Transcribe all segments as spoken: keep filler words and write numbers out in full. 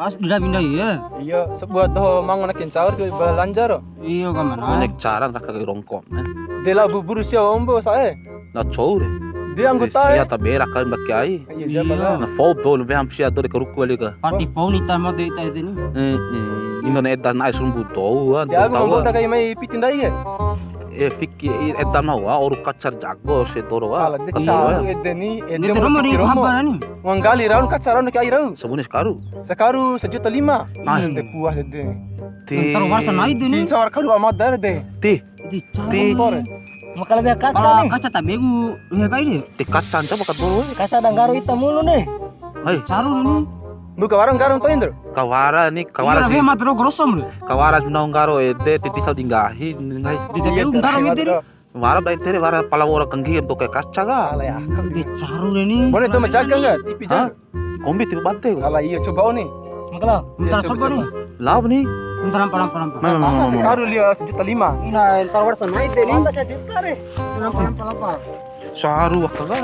Pas dira pindah iya. Iya, sabua doho mango na kencaur ke balanja ro. Iya, kamana? Nek caran raka ke rongko. De la buburu sia ombo sae. Na cou re. De anggota. Sia ta bera kali mbaki ai. Iya, jaba lah. Na fou do, lebih hampir sia do de karuku wali ka. Parti fou ni tama de ita ede ni. Eh, eh. Indo na eda na ai sumbu do, ah, ya, aku tahu, manggoda ah. Kai mai piti ndai ke? Eh, fiki, eh, eda mau, ah, oru kacar jago, se doro, ah. Ala, de kacar, ah. Ede ni, ede. Ini mau terus mau piti di romo. Habar ni. Wanggali raun kacar raun ke ai rau. Sabune sakaru. Sakaru sajuta lima. Nah. Ede puas ede. Ti. Ntar warsa nai de ni. Cinca war karu amat dar de. Ti. Di Ti. Motor. Maka lebih kaca. Pala nih. Kaca tak begu, lihat kai dia. Ti kaca anca maka dulu. Kaca ada nggaru ita mulu nih. Hai. Caru ni. Bu kawara nggaru toin, Ndro? Kawara ni, kawara. Iya, sih. Dia matro grosom lu. Kawara si nau nggaru ede, titi sau di nggahi, nggahi. Di tete nggaru mite. Wara bae tere, wara pala wara kenggi untuk kayak kaca ka. Ala ya. Di caru ni. Boleh tuh menjaga nggak? Tipi. Hah? Jaga. Kombi tiba bate ku. Ala iya, coba oni. Makala, iya, ntar coba, coba ni. Coba. Lao ni. Ntar lampa, lampa, lampa. Mana, mana, mana, mana? Saru lia sajuta lima. Ina, ntar warsa nai de ni. Lampa sajuta re. Lampa, lampa, lampa. Saru waka ka.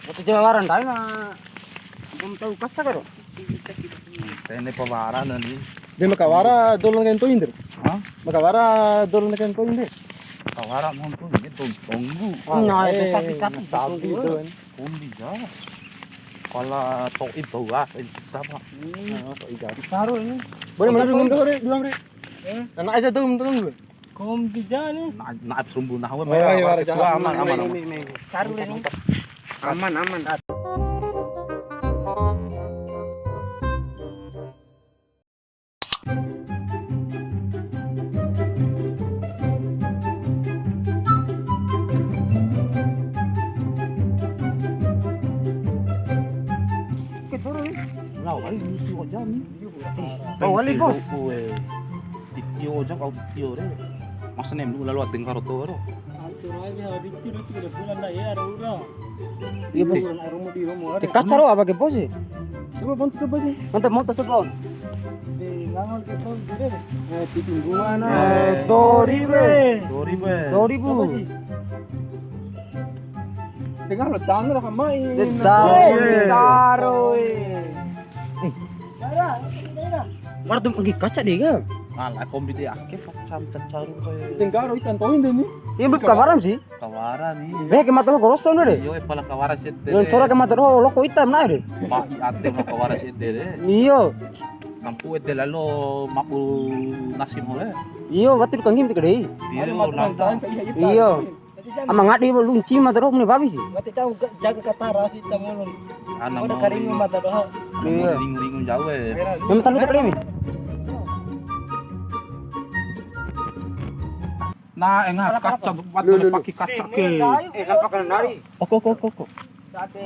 Wati jawa waran dai na. Belum tahu kaca karo. Tene pawara nani. Dia makawara dolo ngen toin der. Hah? Makawara dolo ngen toin der. Kawara mon tu ini tong tonggu. Nah, itu eh, sapi-sapi sapi tonggu. Itu kan. Kombi ja. Pala to'i bau ah, ini kita apa? Hmm. Nah, to'i ja. Taruh ini. Boleh, boleh, boleh, boleh, boleh. Eh? Nah, aja tuh, untung gue. Kombi ja ni. Na, na sumbu nahu. Oh, iya, aman, aman, aman. Caru ni. Aman, aman. Lao, ai, lucu aja ni. Ih, oh, wali, Bos. Tio aja kau tio re. Masa nem lu lalu ating karo to ro. Ancur aja, hari itu, itu udah bulan dah ya, ada ura. Iya, Bos. Bulan, ada rumah di rumah, ada. Di kaca ro apa ke, Bos, sih? Coba bantu coba sih. Mantap, mantap, coba. Di ngangon ke, Bos, gitu. Eh, di tungguan, eh, ah. Dua ribu. Dua ribu. Dua ribu. Apa sih? Tengah lo, tangan lo, kamain. Dua ribu. Taro, eh. Wara tu pergi kaca deh, kan? Malah kombi de ake kaca cacaru kayak. Tenggaro ikan toin deh ni. Iya, bukan kawaran sih. Kawaran ni. Be, ke mata lo gorosan deh. Iyo, eh, pala kawara sih deh. Yang cora ke mata lo loko itam na deh. Pak, i ate mau kawara sih deh. Iyo. Kampu ede lalo mabu nasim hore. Iyo, wati kanggim ti kadei. Iyo, lalo. Iyo. Ama ngadi bo lunci mata ro muni babi sih. Mati jauh ga-, jaga katara sih tamulun. Ana mau karingu mata doho. Iya. Ringu-ringu jauh, eh. Yang mata lu tuh ini. Nah, enggak kaca, buat lu, lu, lu. Pakai kaca ke. Eh, kan pakai nari. Oko, oko, oko, oko.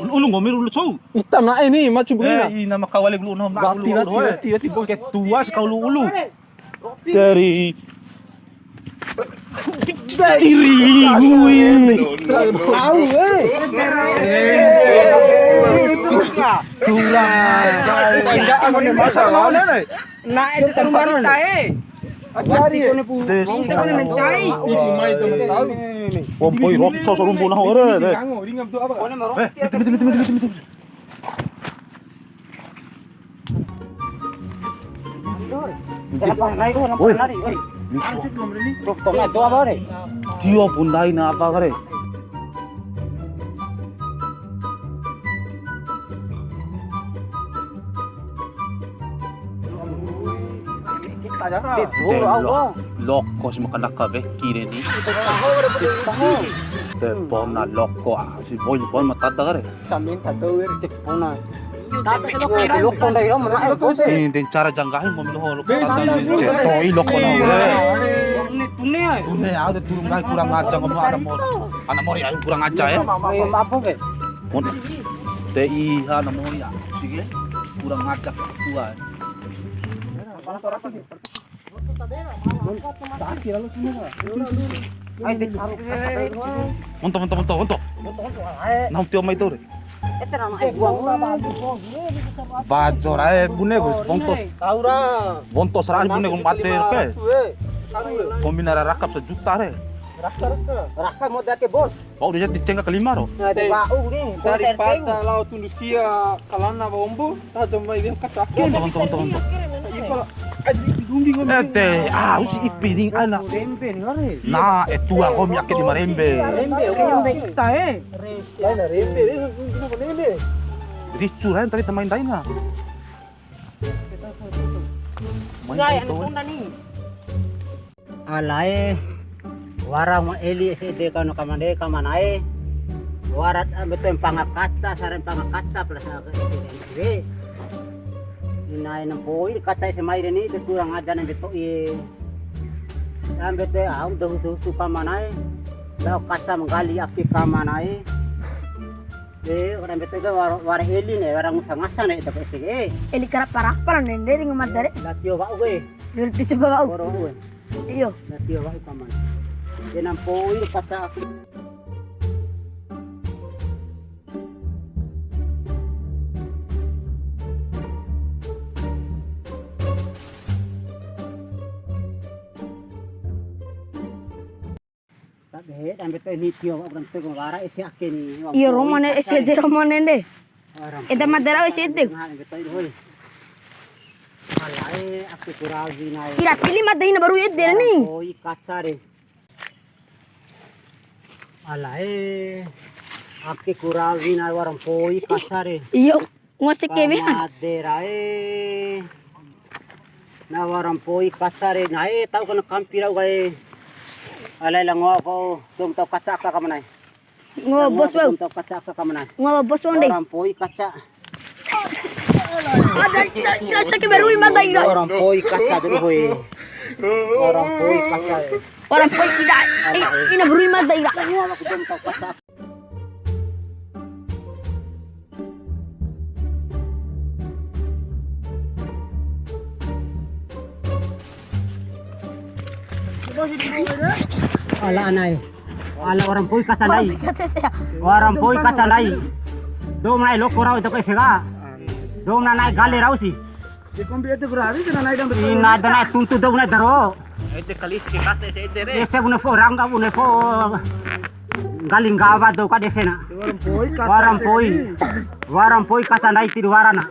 Ulu, ulu ngomir ulu cou. Itam na ini macu bunga. Eh, ina maka wale ulu nom. Wati, wati, wati, wati, bos. Ketua sekau ulu ulu. Dari diri gue. Tahu, eh. Kurang. Enggak, amun masalah. Nah, itu sarumbu ita, eh. Ajari. Kita kena mencai. Ih, mai teman tahu. Pompoi rokso sarumbu nah ore, deh. Eh, miti, miti, miti, miti, miti. Woi. Tio pun dai na apa kare? Ti tu lo au lo. Loko si makan daka be kire ni. Te pona loko ah, si boy boy mata daka re. Samin tato wir. Te pona. Tapi loko ndai ro mana bos. Ni den cara janggahi mau lo loko tata. Te toi loko na we. Tune ai. Tune au de turu nggahi kurang ajar nggomi ana mori. Ana mori au kurang ajar e. Maaf, maaf, maaf, ya. Mon-, te iha ana mori au. Sige. Kurang ajar tua. Monto, monto, monto, monto. Nahu tio mai tore. Bajor ae bune ku bontos. Taura. Bontos rai bune ku mate ke. Kombi nara rakap sejuta re. Raka, raka. Raka mau dake, Bos. Wa'u desa di cengga kelima ro. Nah, de bau ni. Daripada lao tundu sia kalana ba ombo, tajo mai dia kacake. Tonton, tonton, tonton. Ipa, aji dunggi ngono. Ete, ah, usi ipiring ana. Rembe ni are. Nah, e tua nggomi ake di marembe. Rembe, rembe ita e. Lain rembe, rembe. Ricu lain tadi temain daina. Main daina. Alae, wara ma eli ese de kano kamande kamanae. Wara ambe to mpanga kaca, sare mpanga kaca plus aka ese de. Inae nampoi kaca ese mai reni, de kurang ajar ambe to i. Ambe te au de husu-husu kamanae. Lao kaca manggali ake kamanae. Eh, orang betul ke wara, wara eli ne, wara ngasa-ngasa ne, tapi ese e. Eli karapa-rapa ne, ndede ringa mada re. Latio wa'u gue. Nanti coba wa'u. Oro gue. Iyo. Latio wa'u kamanae. De nampoi kaca aku. Tabe, dambe to ni tio, orang to wara ese ake ni. Iyo, romane ese de romane nde. Eda madara ese de. Alae, aku kurawi nai. Ira pili mada ina baru ede ni. Oi, kaca re. Alae, ake kurawi na wara mpoi kaca re. Iyo, ngose kewe. Kamade rae. Na wara mpoi kaca re, nae tau kana kampi rau kae. Alae la ngoa ko, dou ma tau kaca aka kamanae. Ngoa bos bau. Dou ma tau kaca aka kamanae. Ngoa bos bau nde. Wara mpoi kaca. Ada, ira, ira, cek baru lima ada, ira. Wara mpoi kaca dulu, hoi. Wara mpoi kaca. Wara mpoi ira. Eh, ina baru lima ada, ira. Ngoa aku dou ma tau kaca. Ala anai. Ala wara mpoi kaca ndai. Wara mpoi kaca ndai. Dou ma nai loko rau itu ke sega. Dou ma nai gale rau si. Di kombi ede berari, kena nai dan betul. Ina da nai tuntu dou ma nai daro. Ede kali si kase ese ede re. Ese bune fo rangga bune fo. Nggali nggawa dou ka dese na. Wara mpoi kaca. Wara mpoi. Wara mpoi kaca ndai tidu warana.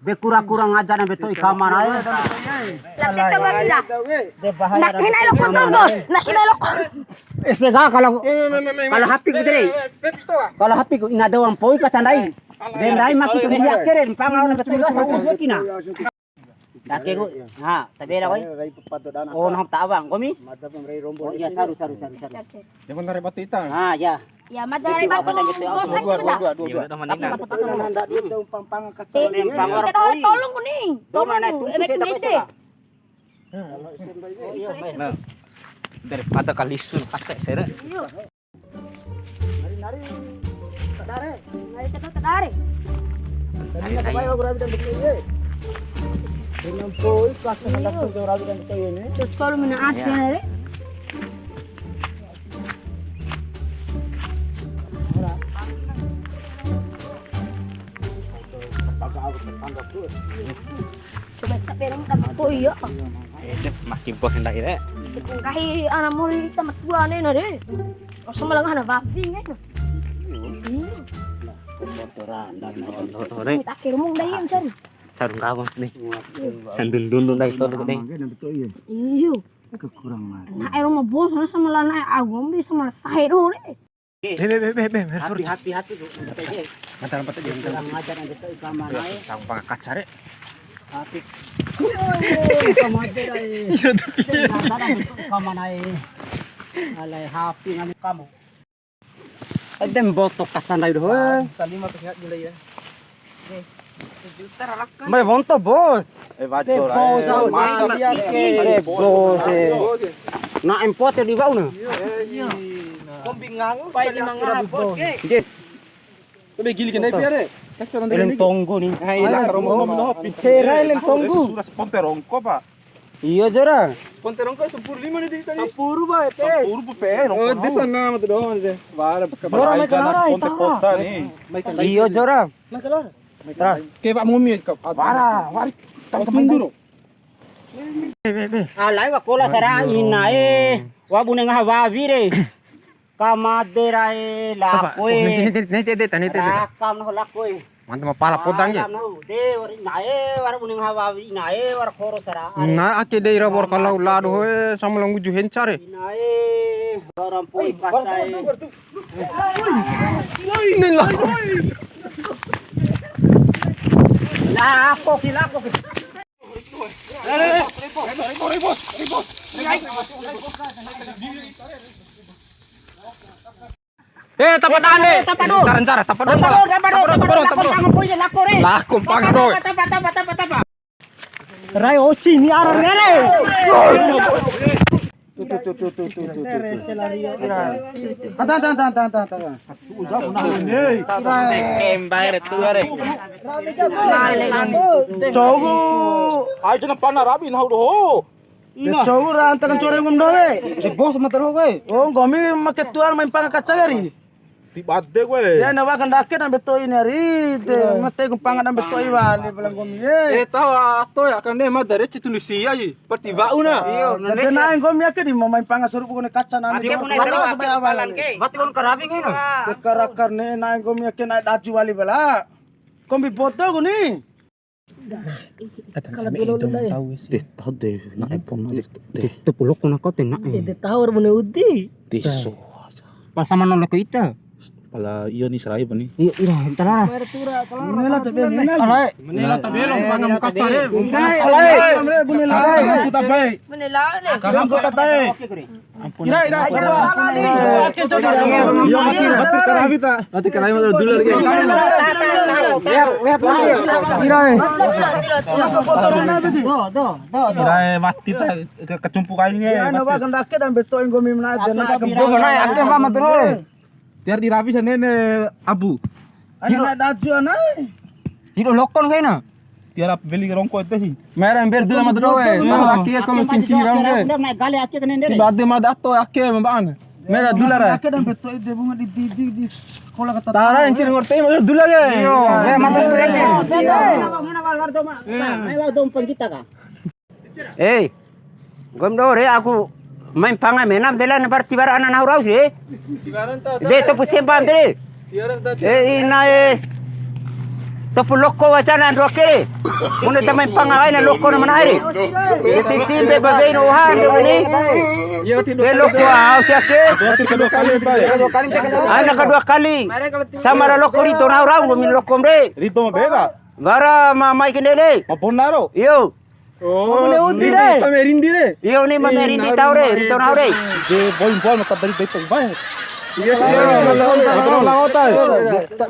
De kura-kura ngajar ambe to'i kamanae. Tapi coba bilang. De bahaya. Nah, ini lo kotor, Bos. Nah, ini lo kotor. Eh, sega kalau, kalau hapi ku dere. Kalau hapi ku ina dou mpoi kaca ndai. De ndai maku tu dia kere, mpanga lo betul, Bos, maku sekina. Dake ku, ha, tabela koi. Oh, nahu tawa, nggomi? Oh, iya, saru, saru, saru, saru. Yang mana batu hitam? Ah, ya. Ya, mada re batu, bos, dua, dua, dua, dua. Iya, udah mendingan. Tapi dapat tangan, nanda dia, dia umpang-umpang kaca. Ini umpang orang koi. Tolong ku ni. Tolong ku. Ebe ku nete. Nah, daripada kalisun kaca sere. Iya. Nari, nari. Tadare. Nari, tadare. Tadi nak bayar aku rapi dan betul ye. Dengan boy, pas nak datang ke rapi dan betul ye ni. Cocol mena ati ya, re. Coba capek dong, tambah koi ya. Eh, deh, makin bos ndai re. Nggahi ana mori ta matua ne na re. Rasa malah ngana babi ne. Iya. Kotoran dan kotoran. Sini tak kira mung ndai yang cari. Sarung kawan nih. Sandun-dundun ndai tolu nih. Iyo. Kurang ajar. Nah, ero mah bos, sama lah naik agom bisa malah sahir ore. Be, be, be, be, be, Herford. Hati, hati, hati, Bu. Bentar, bentar, bentar. Kurang ajar, yang kita ikan mana, ya? Sang pakai kaca, Rek. Hati. Woi, sama aja, eh. Iya, tapi. Ikan mana, eh? Alai, hapi ngani kamu. Ede mboto kaca ndai doho, eh. Tali mah terlihat dulu, ya. Nih, sejuta raka. Mai wonto, Bos. Eh, wajar, eh, masa dia, eh, Bos, eh. Bos, eh. Na empo te di wa'u na. Kombi ngangu pai lima ngaha bos ke. Nggih. Tabe gili kena piare. Eleng tonggo ni. Ai la romo romo. Cera eleng tonggo. Sura ponte rongko, Pak. Iya, jora. Ponte rongko sampuru lima ni tadi. Sampuru, Pak, ete. Sampuru, Pak, pe, rongko. Oh, desa nama tu doang de. Bara baka. Jora, mai kelara, ponte kota ni. Iya, jora. Mai kelara. Ke Pak Mumi ka. Bara, wari. Tunggu. Alai wa kola sara inae, wa bune ngaha wawi re. Kamade rae lako e. Nete, nete, nete, nete, nete. Rakam no lako e. Mantap, ma pala podang je. Rakam no, de, wari inae, wara bune ngaha wawi inae, wara koro sara. Na ake de ira wor kalau lado hoe, sama lang uju hencar e. Inae, orang poi patai. Ini lah. Lako ki, lako ki. Eh, tapa dande. Tapa do. Cara, cara, tapa do. Tapa do, tapa do, tapa do, tapa do. Lako pang do. Tapa, tapa, tapa, tapa, tapa. Rai oci ni ara rere. Tuh, tuh, tuh, tuh, tuh, tuh, tuh, tuh. Tere selario. Ata, ata, ata, ata, ata, ata. Kembai re tua re. Cogo. Ayo, jangan panah rabi, nah, udah, ho. Ina. Cogo ra anta kan core ngom doho we. Bos, mata roho we. Oh, nggomi make tuan main panga kaca kari. Ti bade gue. Ya, na wa kandake dambe to'i ni ari, de mate ku panga dambe to'i wali pala nggomi e. Eh, tahu ato ya, kan ne ma dari Indonesia ji. Perti wa'u na. Iyo, de nai nggomi ake di ma main panga suruh bukan kaca nami. Ade bune terus palan ke. Mati kon karabi ngena. Dekara karne nai nggomi ake nai daju wali pala. Kombi boto ku ni. Kala dulu lu dai. Te tau de, na epon na de. Te pulok na kau te na. Ede tahu bune udi. Te so. Pas sama nolak ke ita. Pala iyo ni serai pani. Iyo, ira, entar lah. Menela tabe, menela. Alai. Menela tabe, lo panga muka care. Alai. Menela. Aku tak baik. Menela. Kamu tak baik. Ira, ira, coba. Ake coba. Yo, mati, mati karawi ta. Mati karawi mah dulu lagi. Ira, eh. Ira, eh, mati ta. Ke-, kecumpu kainnya. Ya, mati. Coba naik, ake mah, mati, eh. Tiar di rawi sanene abu. Ana na daju anai. Hido lokon kaina. Tiara beli rongko ete sih. Mera ember dula mata doe. Aki aku makin cirang de. Udah naik gali aki kenen de. Tiba ada mada ato aki membaan. Mera dula ra. Aki dan betul ide bunga di, di, di, di sekolah kata. Tara yang cirang orte mada dula ge. Iyo, mera mata sekali. Ayo dong pengkita ka. Eh, nggomi doho re aku main panga menam de la na bar tiwara ana nahu rau si. De topu sempam de. Eh, ina e. Topu loko wacana ando ake. Mune ta main panga aina loko na mana aire. De ti cimbe babe no han de ni. De loko au si ake. Kedua kali, Pak. Ana kedua kali. Sama ra loko rito nahu rau nggomi loko mre. Rito ma beda. Wara ma mai kene de. Ma ponaro. Iyo. Oh, bune uti re. Tame rindi re. Iyo ni mame rindi tau re, rindi tau re. De boy boy mata dari beto bae. Iya, iya. Kalau lawan tai.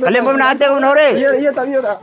Kalian mau nanti mau re. Iya, iya, tapi iya.